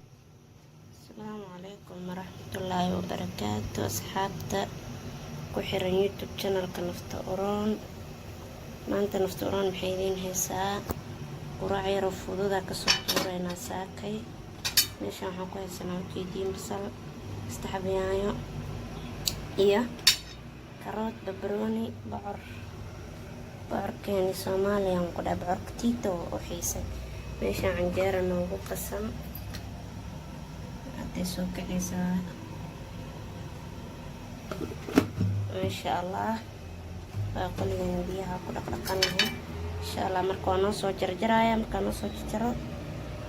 Asalaamu calaykum waraxmatullaahi wabarakaatu. Asxaabta ku xiran YouTube channelka Nafta Uroon, maanta Nafta Uroon maxay idiin haysaa? Quraac yaroo fududa kasoo tuureynaa saakay. Meeshaan waxaan ku haysanaa, ujeediin, basal, saddex yaanyo iyo karoot, barbarooni, bocor, bocorkeeni Soomaaliyan ku dhaha, bocorka Tito oo xiisay. Meeshaan canjeera noogu qasan, hadday soo kacaysaa, maasha Allah. Baaqoligan biyaha ku dhaqdhaqanahay, insha Allah. Marka waa noo soo jarjaraya, markaa noo soo jarjaro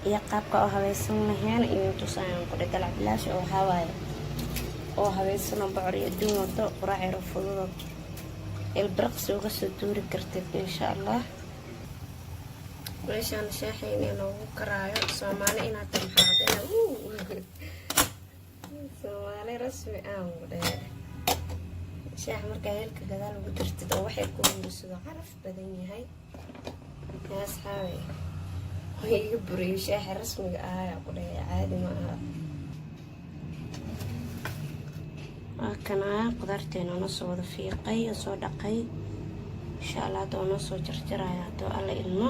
iyo qaabka oo habaysan lahayn iyo tusayaan ku dhe dalac bilaash oo waxaa waaye oo habaysan oo bocor iyo adduun wato, quraac yaro fududo ilbiraqsi uga soo tuuri kartid, insha Allah. Meeshaan shaaxayna noogu karaayo. Soomaali inaad maxaadina, Soomaali rasmi ah ku dhehe. Shaax markaa heelka gadaal ugu dartid oo waxay ku hurisido, caraf badan yahay. Yaa asxaabe, way iga buriyay shaaxa rasmiga ahaa ku dhehe, caadi ma aha. Waa kanaa qudaarteena noo soo wada fiiqay oo soo dhaqay, insha Allah. Hadda waa noo soo jarjaraya, hadduu Alla ilmo.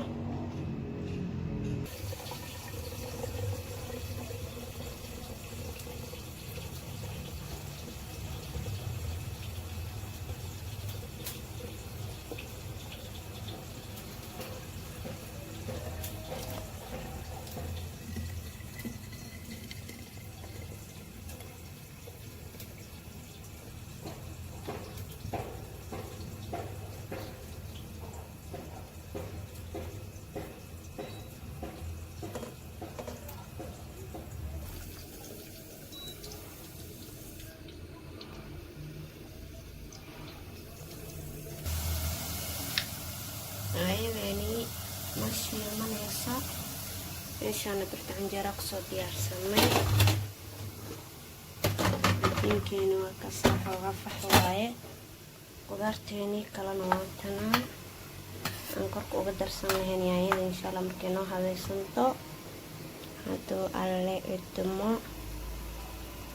Ayadeeni ma shiilmanaysa. Meeshaana birta canjeera kusoo diyaarsanay. Ninkeeni waa kasoo xooga fax waaye. Qudaarteenii kalena waa tanaa aan korka uga darsan lahayn yaanyada, insha Allah, markay noo habaysanto, hadduu Alle idmo,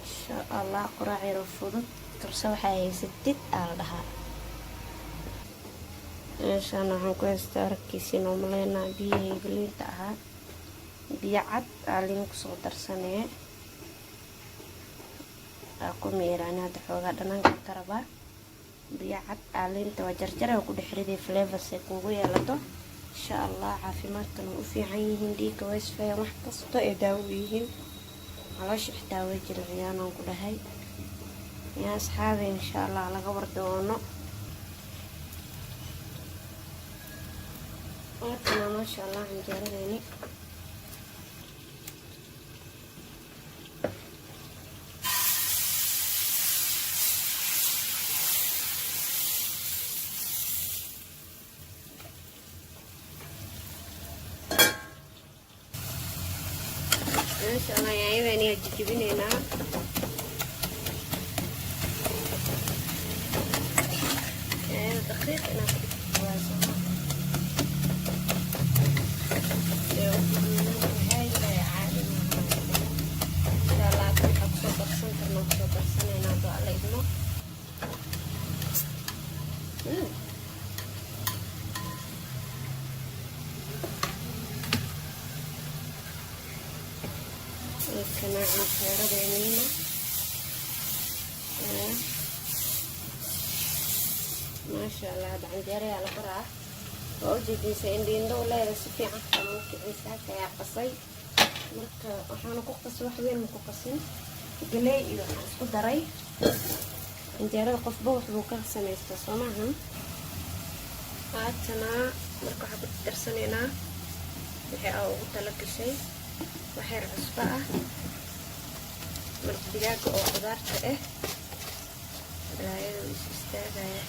insha Allah. Quraac yaro fudud karso, waxaa haysatid aa la dhahaa. Meeshaan waxaan ku haystaa, aragkiisii noo maleynaa, biyahayga liinta ahaa. Biyo cad aa liin kusoo darsanee, aa ku miiraani. Hadda xoogaa dhanaanka ka rabaa. Biyo cad aa liinta waa jarjara ku dhex riday, flavors ay kuugu yeelato, insha Allah. Caafimaadkana way u fiican yihiin, dhiigga way isfayaan, wax kasto ay daawo u yihiin, caloosha xitaa way jilciyaan aan ku dhahay. Yaa asxaabe, insha Allah laga war doono. Waatana, maasha Allah, canjeeradeeni. Maasha Allah, yaanyadeeni aa jijibinaynaa. Yaanyada daqiiq inaad ka dhigto waa sooma see u guduudan tahay, caadi maaha, insha Allah. Hadda waxaa kusoo darsan karnaa, kusoo darsanaynaa, hadduu Alla idmo. Kana canjeeradeeniina, maasha Allah. Hadda canjeera yaa la baraa, waa ujeedaysa indhiindho u leeda si fiican kama kicin. Saaka ayaa qasay. Marka waxaana ku qasay, wax weyn ma ku qasin, galey iyo waxaan isku daray. Canjeerada qofba waxbuu ka samaystaa, soo maahan? Haatanaa marka waxaa ku darsanaynaa wixii aa ugu tala gashay, waxyar cusbo ah, maraq digaaga oo qudaarta ah. Balaayada is istaagaya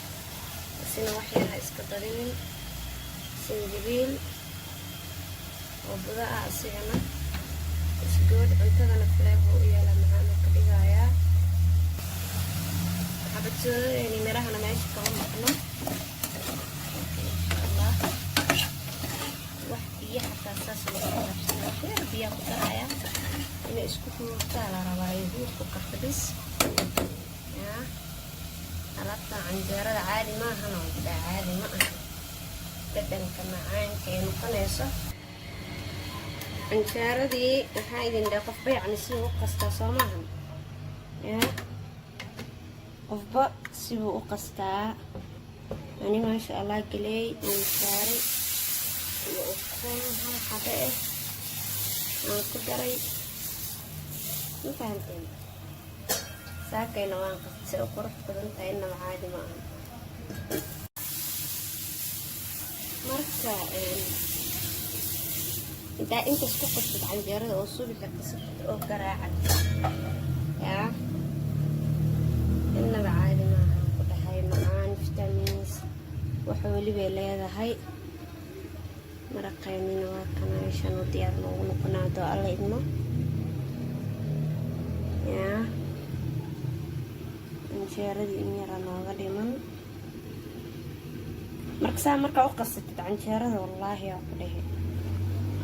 isina, wax yar ha iska badinin. Sanjabiil oo budo ah asigana isgood, cuntadana flavor u yeela, macaan ka dhigayaa. Xabad soodadeenii mirahana meesha kama maqno, insha Allah. Wax biyo xataa saas loogu qabsana, wax yar biyaa ku daraya. Inay isku huurtaa la rabaa, ay huur ku karto bis. Yaa alaabta canjeerada caadi maahan oo daa caadi ma aha. Dhadhanka macaanka ay noqonayso canjeeradii, waxaa idin dhaha, qofba yacni siduu u qastaa, soo maahan? Yaa qofba sibuu u qastaa. Ani maasha Allah, galeey iyo saaray iyo ukun hal xabe ah aan ku daray. Ma fahanteen? Saakayna waan qastay. Si u qurux badan tahay, innaba caadi ma aha. Marka intaa intaas ku qastid canjeerada oo subaxi qasatid oo garaacad, yaa innaba caadi maaha ku dhahay. Macaan, vitamins, waxa welibay leedahay. Maraqeynina waa kana, meeshan u diyaar noogu noqonaa doo Alla idmo. Yaa canjeeradii in yara nooga dhiman. Marka saa markaa u qasatid canjeerada, wallaahi aa ku dhahe,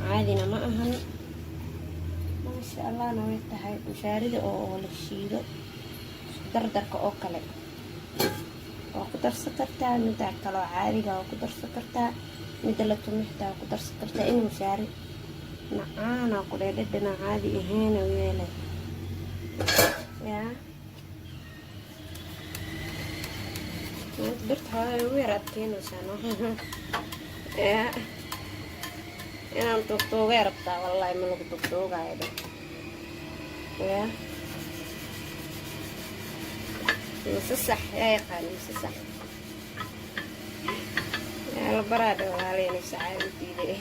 caadina ma ahan. Maasha Allahna way tahay. Mushaarida oo la shiido, dardarka oo kale waa ku darsan kartaa, midda kaloo caadiga waa ku darsan kartaa, midda la tumi xitaa waa ku darsan kartaa. In mushaari macaana ku dheh, dhadhana caadi ahayn yeele. Yaa maanta birta hooyo ugu yar adkeynaysaa, no? Yaa inaan tuugtuugay rabtaa? Wallaahi ma lagu tuugtuugaayo dheh. Yaa mise sax yaa yaqaan, mise sax yaa la baraa dhe. Walaalay, sacaadi diiday,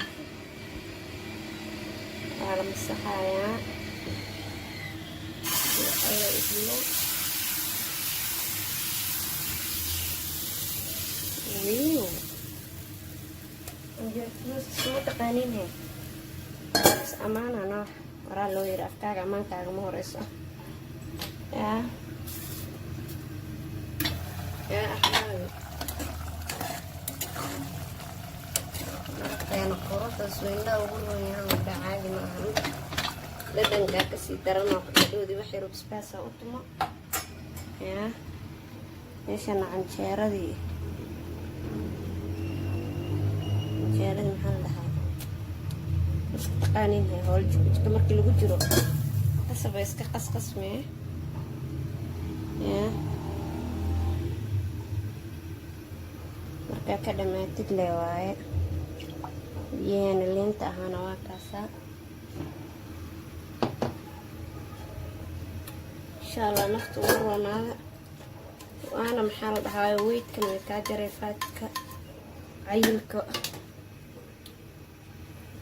waa la masaxayaa. Alla idmo. Wiiw, ma taqaaniin he? Is amaana noo waraa loo yiri, afkaaga amaankaaga ma horeyso. Yaa yaa axbaabi, maraqeena quruxdaas weyndaa ugu roonyahan wadha, caadi ma ahan. Dhadhankaa kasii daranoo dhadhoodii wax yar basbaasa u tumo. Yaa meeshana canjeeradii, canjeeradii maxaa la dhahaa, iska taqaaniin he. Hool jiko markii lagu jiro qasaba iska qasqasmee. Yaa markaa ka dhamaatid le waaye. Biyaheena liinta ahaana waa kaasaa. Insha Allah nafta ugu roonaada. Waana maxaa la dhahaa, weydkan way kaa jaray, faadka, cayilka,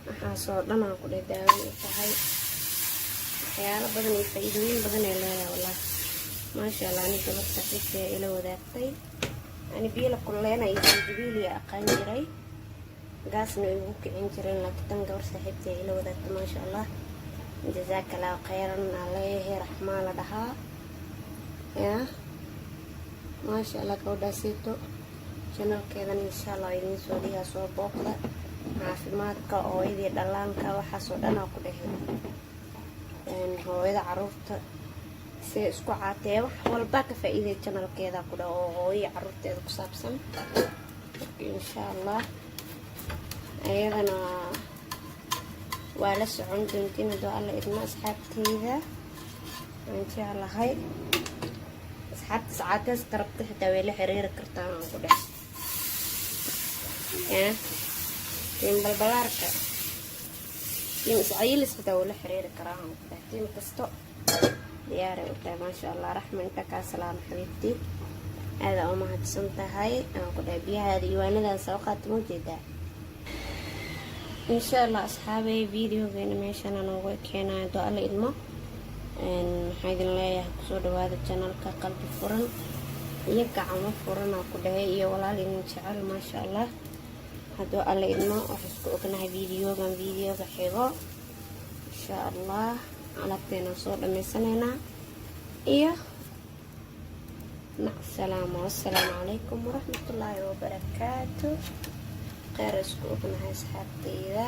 waxaasoo dhan aan ku dheh daawo u tahay. Waxyaalo badan iyo faa-iidooyin badan ay leedahay, wallahi. Maasha Allah, ani gabar saaxiibtay ila wadaagtay. Ani biyo la kulleena iyo sanjabiiliya aqaan jiray, gaasna ay ugu kicin jireen, laakiin tan gabar saaxiibtay ila wadaagtay. Maasha Allah, jazaaka Allahu khayran aa leeyahay. Raxmaa la dhahaa. Yaa maasha Allah, gabadhaasiito channelkeedan insha Allah idiin soo dhigaa, soo booqda. Caafimaadka hooyadii, dhallaanka, waxaasoo dhan aa ku dhehe. Hooyada caruurta see isku caatee, wax walba ka faa-iiday channelkeeda ku dheh, oo hooyii caruurteeda ku saabsan. Marka insha Allah ayadana waa la socon doontiin haddoo Alla idmo. Asxaabteyda waan jeclahay, asxaabta sacaatees qarabta xitaa way la xiriiri kartaan aan ku dheh. Ya team balbalaarka, team iscayilis xitaa wuu la xiriiri karaa aan ku dheh. Team kasto diyaaray u tahay. Maasha Allah, Raxma, inta kaa salaamo xabiibtii, aada u mahadsan tahay aan ku dhahay. Biyahaada iwaanadan soo qaata, ma ujeedaa? Insha Allah asxaabay, videogeena meeshana noogu keenayo doo Alla idmo. Waxaa idin leeyahay, kusoo dhawaada channelka, qalbi furan iyo gacmo furan oo ku dhahay, iyo walaal idin jecel. Maasha Allah, hadduu Alla idmo, waxaa isku ognahay videogan videoga xigo, insha Allah. Alaabteena soo dhammaysanaynaa iyo Mac salaama, wassalaamu calaykum waraxmatullaahi wabarakaatu. Kheyr isku ognahay, asxaabteyda.